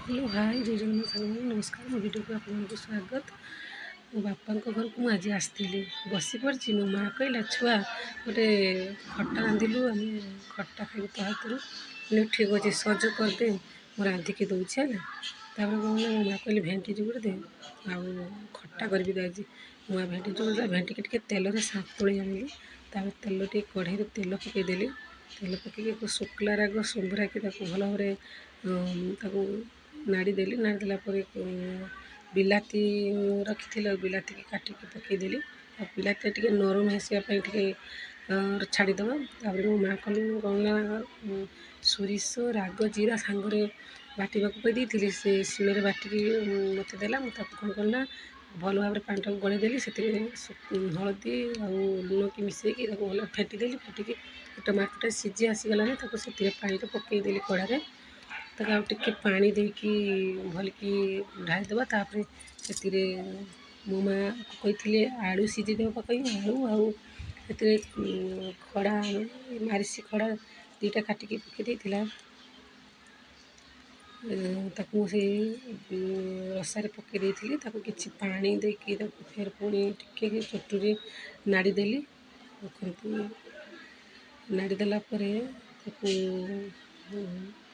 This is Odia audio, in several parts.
ହ୍ୟାଲୋ, ହାଏ, ଜୟ ଜଗନ୍ନାଥ ସାଙ୍ଗମାନେ, ନମସ୍କାର। ମୋ ଭିଡ଼ିଓକୁ ଆପଣଙ୍କୁ ସ୍ୱାଗତ। ମୋ ବାପାଙ୍କ ଘରକୁ ମୁଁ ଆଜି ଆସିଥିଲି। ବସି ପଡ଼ିଛି। ମୋ ମାଆ କହିଲା, "ଛୁଆ, ଗୋଟେ ଖଟା ରାନ୍ଧିଲୁ, ଆମେ ଖଟା ଖାଇବୁ ତୋ ହାତରୁ।" ମୁଁ, "ଠିକ୍ ଅଛି, ସଜ କରିଦେ, ମୁଁ ରାନ୍ଧିକି ଦେଉଛି।" ହେଲା, ତାପରେ କ'ଣ ନା ମୋ ମାଆ କହିଲେ, "ଭେଣ୍ଡି ଯୋଗୁଡ଼ି ଦେ ଆଉ ଖଟା କରିବି ଆଜି।" ମୁଁ ଭେଣ୍ଡି ଯୋଗୁଡ଼ି, ଭେଣ୍ଡିକି ଟିକେ ତେଲରେ ସାନ୍ତୁଳି ଆଣିଲି। ତାପରେ ତେଲ ଟିକେ କଢ଼େଇରେ ତେଲ ପକାଇଦେଲି। ତେଲ ପକାଇକି ଶୁଖିଲା ରାଗ ସମ୍ବରାକି ତାକୁ ଭଲ ଭାବରେ ତାକୁ ନାଡ଼ି ଦେଲି। ନାଡ଼ି ଦେଲା ପରେ ବିଲାତି ରଖିଥିଲି ଆଉ ବିଲାତିକି କାଟିକି ପକାଇଦେଲି। ଆଉ ବିଲାତି ଟିକେ ନରମ ହେଇସିବା ପାଇଁ ଟିକେ ଛାଡ଼ିଦେବା। ତାପରେ ମୋ ମାଆ କଲି କ'ଣ ନା ସୋରିଷ, ରାଗ, ଜିରା ସାଙ୍ଗରେ ବାଟିବାକୁ କହିଦେଇଥିଲି। ସେ ଶିଳରେ ବାଟିକି ମୋତେ ଦେଲା। ମୁଁ ତାକୁ କ'ଣ କଲି ନା ଭଲ ଭାବରେ ପାଣିଟାକୁ ଗଳେଇ ଦେଲି। ସେଥିରେ ହଳଦୀ ଆଉ ଲୁଣକି ମିଶାଇକି ତାକୁ ଭଲ ଫେଣ୍ଟି ଦେଲି। ଫେଣ୍ଟିକି ଟମାଟୋଟା ସିଝି ଆସିଗଲାଣି, ତାକୁ ସେଥିରେ ପାଣିରେ ପକାଇଦେଲି କଢ଼ାରେ। ତାକୁ ଆଉ ଟିକେ ପାଣି ଦେଇକି ଭଲିକି ଢାଳିଦେବା। ତାପରେ ସେଥିରେ ମୋ ମାଆ କହିଥିଲେ ଆଳୁ ସିଝେଇ ଦେବା ପକାଇ ଆଳୁ, ଆଉ ସେଥିରେ ଖଡ଼ା, ମାରିସି ଖଡ଼ା ଦୁଇଟା କାଟିକି ପକାଇ ଦେଇଥିଲା। ତାକୁ ସେଇ ରସାରେ ପକାଇ ଦେଇଥିଲି। ତାକୁ କିଛି ପାଣି ଦେଇକି ତାକୁ ଫେର ପୁଣି ଟିକେ ଚଟୁରେ ନାଡ଼ି ଦେଲି। ଦେଖନ୍ତୁ, ନାଡ଼ି ଦେଲା ପରେ ତାକୁ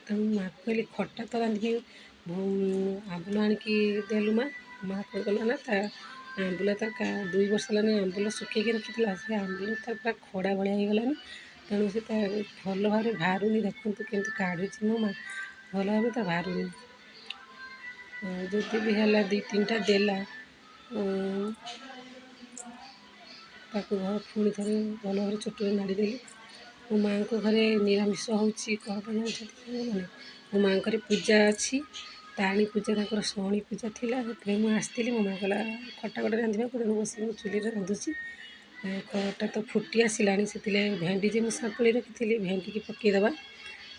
ତେଣୁ ମାଆକୁ କହିଲି, "ଖଟା ତ ରାନ୍ଧିକି ଆମ୍ବୁଲ ଆଣିକି ଦେଲୁ ମା।" ମା କ'ଣ କଲା ନା ତା ଆମ୍ବୁଲ ତା 2 ବର୍ଷ ହେଲାଣି ଆମ୍ବୁଲ ଶୁଖେଇକି ରଖିଥିଲା। ସେ ଆମ୍ବୁଲ ତାର ପୁରା ଖଡ଼ା ଭଳିଆ ହେଇଗଲାଣି, ତେଣୁ ସେ ତା ଭଲ ଭାବରେ ବାହାରୁନି। ଦେଖନ୍ତୁ କେମିତି କାଢ଼ୁଛି ମୋ ମା, ଭଲ ଭାବରେ ତା ବାହାରୁନି। ଯଦି ବି ହେଲା, ଦୁଇ ତିନିଟା ଦେଲା। ତାକୁ ପୁଣି ଥରେ ଭଲ ଭାବରେ ଚଟୁରେ ନାଡ଼ିଦେଲି। ମୋ ମାଆଙ୍କ ଘରେ ନିରାମିଷ ହେଉଛି। କ'ଣ ପାଇଁ ଜାଣିଛନ୍ତି ସାଙ୍ଗମାନେ? ମୋ ମାଆଙ୍କର ପୂଜା ଅଛି, ତାରିଣୀ ପୂଜା, ତାଙ୍କର ଶଣି ପୂଜା ଥିଲା। ସେଥିପାଇଁ ମୁଁ ଆସିଥିଲି। ମୋ ମାଆ କହିଲା ଖଟା ଗୋଟେ ରାନ୍ଧିବାକୁ, ତେଣୁ ବସିକି ମୁଁ ଚୁଲିରେ ରାନ୍ଧୁଛି। ଖଟା ତ ଫୁଟି ଆସିଲାଣି। ସେଥିଲାଗି ଭେଣ୍ଡି ଯେ ମୁଁ ସାନ୍ତୁଳି ରଖିଥିଲି, ଭେଣ୍ଡିକି ପକାଇଦେବା।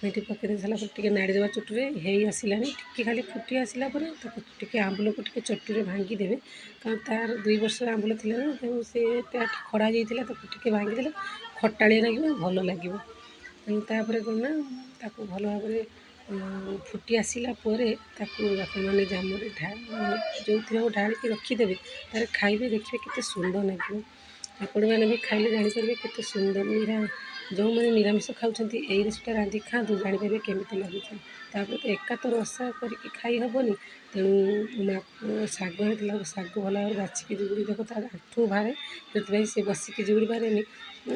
ଭେଣ୍ଡି ପକାଇ ଦେଇ ସାରିଲା ପରେ ଟିକେ ନାଡ଼ିଦେବା ଚଟୁରେ। ହେଇ ଆସିଲାଣି, ଟିକେ ଖାଲି ଫୁଟି ଆସିଲା ପରେ ତାକୁ ଟିକେ ଆମ୍ବୁଲକୁ ଟିକେ ଚଟୁରେ ଭାଙ୍ଗିଦେବେ, କାରଣ ତାର 2 ବର୍ଷ ଆମ୍ବୁଲ ଥିଲା ନା, ତେଣୁ ସେ ଖଡ଼ା ଯାଇଥିଲା। ତାକୁ ଟିକେ ଭାଙ୍ଗିଦେଲେ ଖଟାଳିଆ ଲାଗିବ, ଭଲ ଲାଗିବ। ତେଣୁ ତାପରେ କ'ଣ ନା ତାକୁ ଭଲ ଭାବରେ ଫୁଟି ଆସିଲା ପରେ ତାକୁ ଆପଣମାନେ ଜାମୁରେ ଯେଉଁଥିରେ ହଉ ଢାଳିକି ରଖିଦେବେ। ତାରେ ଖାଇବେ, ଦେଖିବେ କେତେ ସୁନ୍ଦର ଲାଗିବ। ଆପଣମାନେ ବି ଖାଇଲେ ଜାଣିପାରିବେ କେତେ ସୁନ୍ଦର। ଯେଉଁମାନେ ନିରାମିଷ ଖାଉଛନ୍ତି, ଏଇ ରେସିପିଟା ରାନ୍ଧିକି ଖାଆନ୍ତୁ, ଜାଣିପାରିବେ କେମିତି ଲାଗୁଛି। ତାପରେ ତ ଏକା ତ ରସା କରିକି ଖାଇ ହେବନି, ତେଣୁ ମା ଶାଗ ଆଣିଥିଲା। ଶାଗ ଭଲ ଭାବରେ ବାଛିକି ଯୁଗୁଡ଼ି, ଦେଖ, ତା ଆଣ୍ଠୁ ବାହାରେ, ସେଥିପାଇଁ ସେ ବସିକି ଯୁଗୁଡ଼ି ପାରେନି,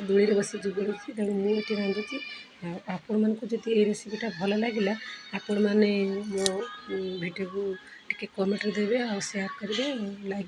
ଦୋଳିରେ ବସି ଯୁଗୁଡ଼ୁଛି। ତେଣୁ ମୁଁ ଏଠି ରାନ୍ଧୁଛି। ଆଉ ଆପଣମାନଙ୍କୁ ଯଦି ଏଇ ରେସିପିଟା ଭଲ ଲାଗିଲା, ଆପଣମାନେ ମୋ ଭିଡ଼ିଓକୁ ଟିକେ କମେଣ୍ଟରେ ଦେବେ ଆଉ ସେୟାର କରିବେ, ଲାଇକ୍